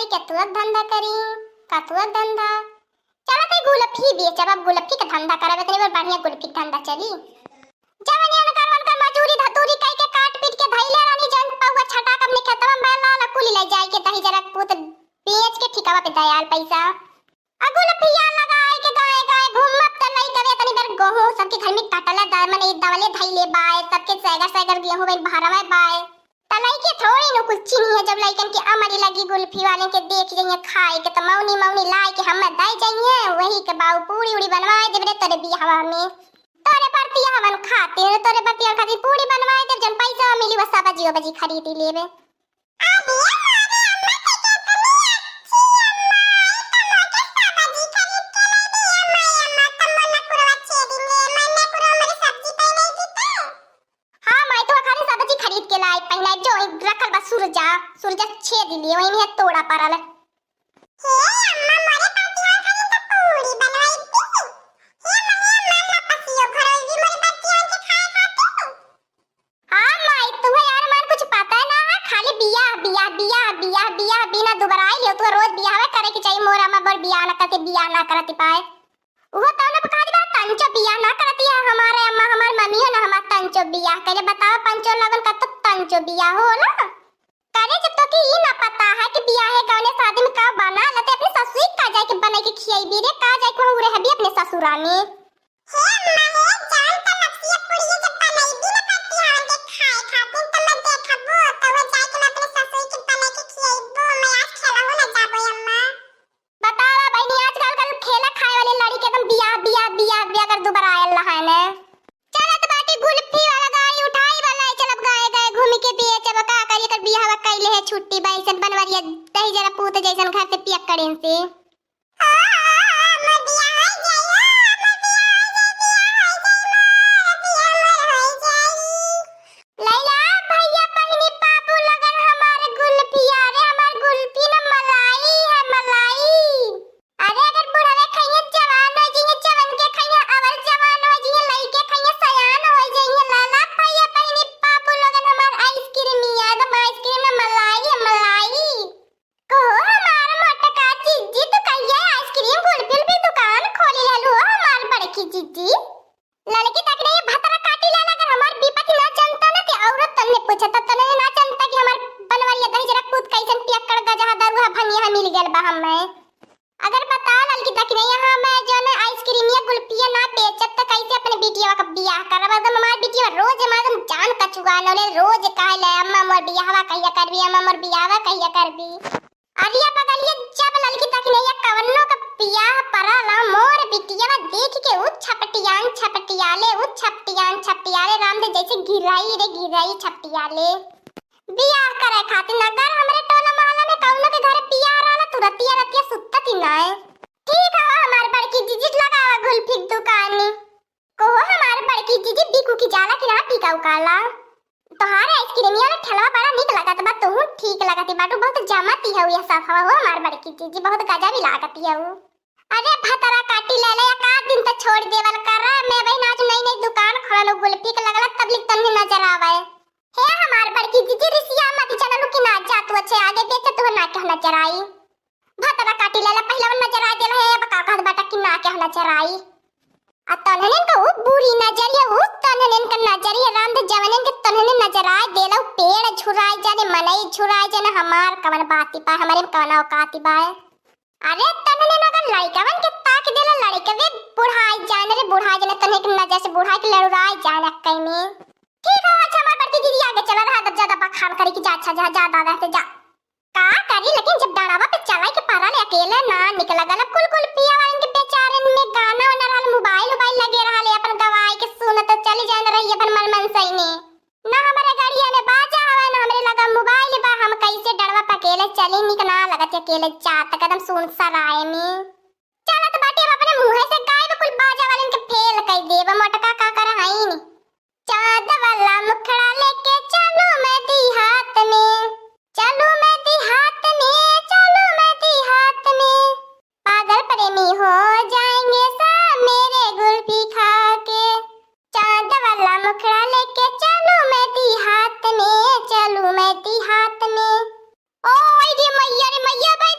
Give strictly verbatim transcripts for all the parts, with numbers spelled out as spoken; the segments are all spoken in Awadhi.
कतुआ धंधा करी, कतुआ धंधा। चला तई गुलफी बेचब, अब गुलफी का धंधा करब, इतने में बढ़िया गुलफी का धंधा चली। जवन ये उनकर, उनकर मजूरी धतूरी कई के काट पीट के धइले रहनी, जवन पउआ छटाक अपने खेतवा में बैल लाल कुली ले जाए के दही जरा पूत बेच के ठिकावा पे दयाल पैसा। आ गुलफिया लगाए के गाए गाए घूमब त लइकवे तनी बेर गोहूं सबके घर में कटला दा-, मने दवले धइले बाए, सबके सैगर सैगर गेहूं बन बहरवे बाए। त लइके थोड़ी नु कुल चिन्ही है, जब लइकन के अमरी लगी गुलफी वाले के देख जइहे खाए के, त मौनी मौनी लाए के हमें दे जइहे, वही के बाऊ पूड़ी उड़ी बनवाए देब रे तोरे बियाहवा में। तोरे बरतिया हवन खातिर, तोरे बरतिया खातिर पूड़ी बनवाए देब, जन पैसा मिली वो सब्जी उब्जी खरीद लेबे। अरे हमारे अम्मा के कितनी अच्छी अम्मा है, तो मोके सब्जी खरीद के लाई दी अम्मा, अम्मा तो मना कुरवा छेदी में, मना कुरवा हमारी सब्जी पहले की तो। हाँ माई, तो खाली सब्जी खरीद के लाई, पहले जो रखल बा सूरजा, सूरजा छेदी लिए, वही में तोड़ा परल। हे अम्मा, मोरे बरतिया खातिर तो पूरी बनवाई दी। हे अम्मा, हे अम्मा, ना पसियो घरोई भी मोरे बरतिया के खाए खातिर। हाँ माई, तुहे यार मन कुछ पता है ना है, खाली बियाह, बियाह, बियाह, बियाह, बियाह, बिना दुबराई लियो, तू रोज बियाहवे करे के चाहिए, मोर अम्मा बोल बियाह ना करके बियाह ना करती पाए। वो तौने पे कहा बा तंचो बियाह ना करती है, हमारे अम्मा, हमार मम्मी हो ना, हमार तंचो बियाह करे, बताओ पंचो लगन का तो तंचो बियाह होला। करे जब तो कि ई ना पता है कि बियाह है कौने शादी में का बना, लते अपने ससुई का जाए के बने के खियाई भी रे, का जाए के वहाँ रहबी अपने ससुरा में। हे अम्मा हे, जान त लपसिया पुड़िया के बनैबी न करती हवन के खाए खातिर, त मैं देखबो, त वो जाए के मैं अपने ससुर के बना के खियैबो, मैं आज खेलहु न जाबो अम्मा। बतावा बहिनी, आजकल कल खेला खाए वाले लड़की एकदम बियाह, बियाह, बियाह, बियाह कर दुबरायल रहा है ने। चलत बाटी गुल्फी वाला गाड़ी उठाई वाला है, चलब गाए गाए घूम के पिए, चब का करी, एकर बियाहवा कैले है छुट्टी बा, ऐसन बनवरिया दही जरा पूत जैसन घर से पियक्कड़ेन से। लैला भैया बहिनी बाबू लगन हमार गुल्फिया रे, हमार गुल्फी न मलाई है, मलाई। अरे अगर बुढ़वे खइहे जवान हो जइहे, जवन के खइहे अवर जवान हो जइहे, लइके खइहे सयान हो जइहे। लैला भैया बहिनी बाबू लगन हमार आइसक्रीमिया, एकदम आइसक्रीम न मलाई है, मलाई। कहो हमार मोटका जीजी, तू कहिया आइसक्रीम गुल्फी भी दुकान खोली लेलू हो हमार बड़की जीजी? ललकी तक नहीं भतरा काटी लेला, अगर हमार विपत ना जनता ना ते औरत तन्ने पूछे, तब तन्ने ना जनता कि हमार बनवरिया दही जरा पूत कैसन पियक्कड़ गजहा दरुहा भंगिया मिल गल बा हमें। अगर बताओ ललकी तक नहीं यहाँ मैं जो ना आइसक्रीमिया गुल्फिया ना बेचत तो कैसे अपने बिटिया का बियाह करब? एकदम हमार बिटिया रोज हमार एकदम जान कचुआ नौले, रोज कहे ले, "अम्मा मोर बियाहवा कहिया करबी, अम्मा मोर बियाहवा कहिया करबी?" अरिया बगलिया जब ललकी तक नहीं कवनो का बियाह परल, मोर बिटिया देख के उ छपटियान छपटियाले, उ छपटियान छपटियाले, राम दे जैसे गिराई रे गिराई छपटियाले। बियाह करे खातिर ना कर, हमरे टोला मोहल्ला में कौनो के घर बियाह रहला, तू रतिया रतिया सुत्तत ही नाय। ठीक है, हमार बड़की जीजी लगावा गुल्फी के दुकानी। कहो हमार बड़की जीजी, बिकू की जाला कि ना बिका उकाला? तोहार आइसक्रीमिया वाला ठेलवा बड़ा निक लगत बा, तोहू ठीक लगत बाटू, बहुत जमती है ये सब हवा हो हमार बड़की जीजी, बहुत गजब ही लागती है वो। अरे भतरा काटी ले ले, एक आध दिन तो छोड़ देवल कर, मैं बहिन आज नई नई दुकान खोलल गुल्फी के लगला, तब लिख तन्ने नजर आवे। हे हमार बड़की जीजी, रिसिया मत, जनलू कि ना, जा तू अच्छे आगे बेच, तू ना कह नजर आई। भतरा काटी लेला, पहिलवा नजर आ गेल है, अब का कहत बाटा कि ना कह नजर आई। आ तन्हनेन का उ बुरी नजरिया, उ तन्हनेन का नजरिया, राम दे जवनेन के तन्हने नजर आ गेल, उ पेड़ झुराए जाने, मनई झुराए जाने, हमार कवन बाती पा, हमरे में कवन औकाती बा। अरे तन्हनेन अगर लड़कवन के ताक देला, लड़कवे बुढ़ाए जाने रे, बुढ़ाए जाने, तन्हने के नजर से बुढ़ाए के लड़ुराए जाने कहीं में। ठीक है, अच्छा हमार बड़की दीदी आगे चला रहा, तब ज्यादा बखान करी कि जा, अच्छा जा, जा दादा से जा। का करी, लेकिन जब डरावा पे चला के पड़ल अकेले ना निकल गल, कुल कुल पिया वालन के बेचारन में गाना वाना रहल, मोबाइल उबाइल लगे रहल, अपन गवाई के सुनत चली जाए रही अपन मन मन सही ने। ना हमारे गाड़िया में बाजा हवा, ना हमरे लगा मोबाइल बा, हम कैसे डरवा पे अकेले चली, निक ना लगत अकेले जात कदम सुन सराय में। चलत बाटे हम अपने मुंह से गायब कुल बाजा वालन के फेल कई देब, मोटका का कर हईन। चांद वाला मुखड़ा लेके चलूं मैं देहात में, चलूं मैं देहात में, चलूं मैं देहात में। पागल प्रेमी हो जाएंगे सब मेरे गुल्फी खा के। चांद वाला मुखड़ा लेके चलूं मैं देहात में, चलूं मैं देहात में। ओ, ओए रे मैया रे मैया, भाई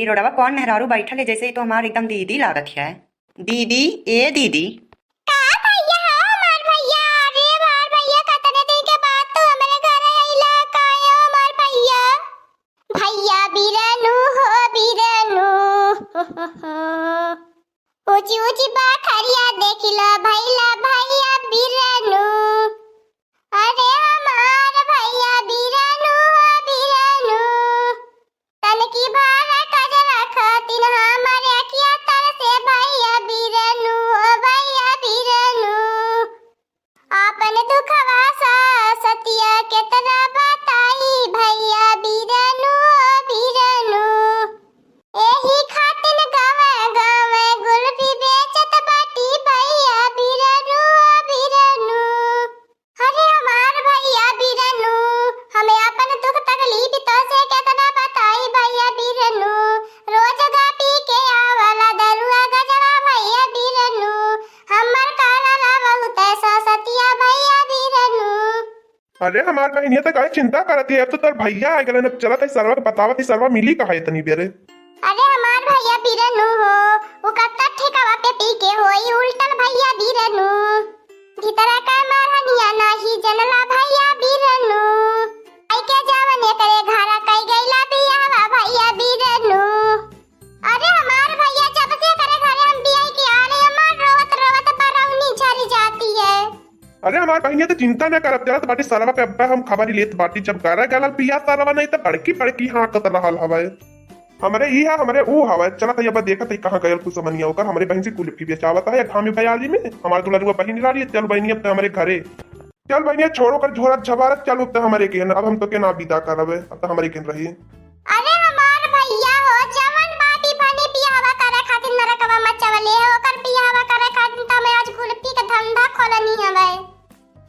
ई रोडवा कौन मेहरारू बैठल है, जैसे ही तो हमार एकदम दीदी लागत है। दीदी, ए दीदी। का भैया हो हमार भैया? अरे हमार भैया, कतने दिन के बाद तू हमरे घर अइला, काहे हो हमार भैया? भैया बिरनू हो बिरनू, ऊंची ऊंची बखरिया देखिला भैला भैया बिरनू। अरे हमार भैया बिरनू हो बिरनू, तनकी भर कजरा खातिन हमर अखिया तरसे भैया बिरनू हो भैया बिरनू। आपन दुखवा सासतिया केतना बताई भैया बिरनू हो बिरनू। एही खातिन गावे गावे गुल्फी बेचत बाटी भैया बिरनू हो बिरनू। अरे हमार भैया बिरनू, हमें आपन दुख तकलीफ तोसे केतना बताई भैया बिरनू। रोज गा पी के आवला दरुआ गजवा भैया बिरनू, हमर करला बहुत सासतिया भैया बिरनू। अरे हमार बहिनिया, त काहे चिंता करत है? अब तो तोर भैया आ गलन, अब चलत है सरवा के बतावत है, सरवा मिली कहा इतनी बेरे। अरे हमार भैया बिरनू हो, उ कत्ता ठेकावा पे पी के होई उल्टल भैया बिरनू। भीतरा का मारनिया नाही जनला भैया बिरनू। आई के जावन एकरे घरा कई गईला बियाहवा भैया बिरनू। अरे हमार भैया, जब से एकरे घरे हम बियाह के आले, हमार रोवत रोवत बरौनी झरी जाती है। अरे हमार बहिनिया, त चिंता न करब, चलत बाटी सरवा पे अब्बा हम खबरी लेत बाटी, जब गरा गलल पिया सरवा नहीं त बड़की बड़की हाँकत रहल हवे। हमरे ई है, हमरे ऊ हवे, चलत है अब देखत है कहाँ गयल कुसमनिया ओकर, हमरे बहिन से कुल्फी बेचावत है घामी बयाली में, हमार दुलरुआ बहिन लाड़ी, चल बहिनी अब त हमरे घरे। चल बहिनिया, छोड़ ओकर झोरा झबारत, चल अब त हमरे केन, अब हम तोके ना विदा करबे, अब त हमरे केन रही। अरे हमार भैया हो, जवन बाटी बनी बियाहवा करे खातिर नरकवा मचवले है, ओकर बियाहवा करे खातिर त हमें आज कुल्फी के धंधा खोलनी हवे।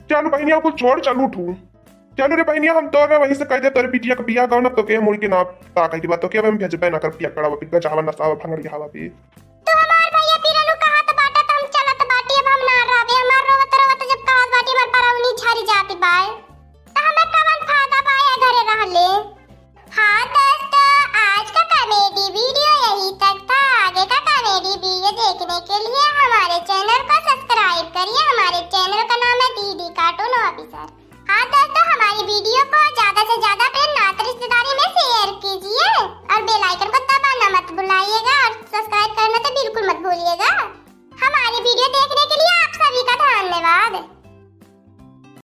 चल बहिनिया, कुल छोड़, चल उठू। चल रे बहिनिया, हम तोरे वहीं से कह दे, तोरे बिटिया के बियाह गौना तोके मुड़ के ना ताकई के बाद तोके अब हम भेजबे ना कर पिया कड़ावा पे, गजावा नसावा भंगड़ियावा पे। तू हमार भैया बिरनू कहत बाटे त हम चलत बाटी, अब हम ना रहबे। हमार रोवत रोवत जब कहत बाटी हमार बरौनी झरी जात बाय, त हमें कवन फायदा बाय घरे रहले। हाँ दोस्तों, आज का कॉमेडी वीडियो यहीं तक था। आगे का कॉमेडी वीडियो देखने के लिए हमारे चैनल को सब्सक्राइब करिए। हमारे चैनल का नाम है डीडी कार्टून ऑफिसर। हाँ दोस्तों, हमारी वीडियो को ज्यादा से ज्यादा अपने नात रिश्तेदारी में शेयर कीजिए और बेल आइकन को दबाना मत भुलाइएगा और सब्सक्राइब करना तो बिल्कुल मत भूलिएगा। हमारी वीडियो देखने के लिए आप सभी का धन्यवाद।